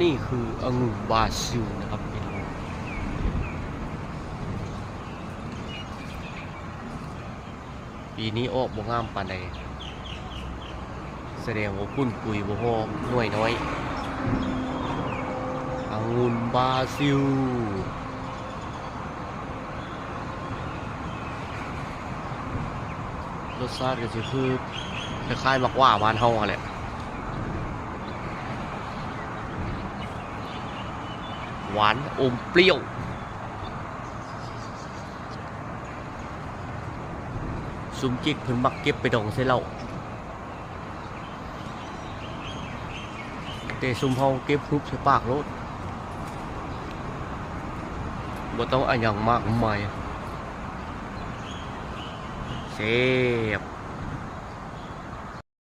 ນີ້ຄືອະງຸ່ນບຣາຊິລນະຄັບພີ່ນ້ອງ. ປີນີ້ອອກບໍ່ງາມປານໃດ, ສະແດງວ່າຝຸ່ນປຸຍບໍ່ພໍໜ່ວຍນ້ອຍ. ອະງຸ່ນບຣາຊິລ ລົດຊາດກໍຊິຄືຄ້າຍໆໝາກຫວ້າບ້ານເຮົາຫັ້ນແຫຼະ, ຫວານອົມປ່ຽວ. ຊຸມຈິກເພິ່ນມັກເກັບໄປດອງໃສ່ເຫຼົ້າ, ແຕ່ຊຸມເຮົາເກັບຫຶບໃສ່ປາກໂລດ, ບໍ່ຕ້ອງອາຫຍັງມາກມາຍ. ແຊບ.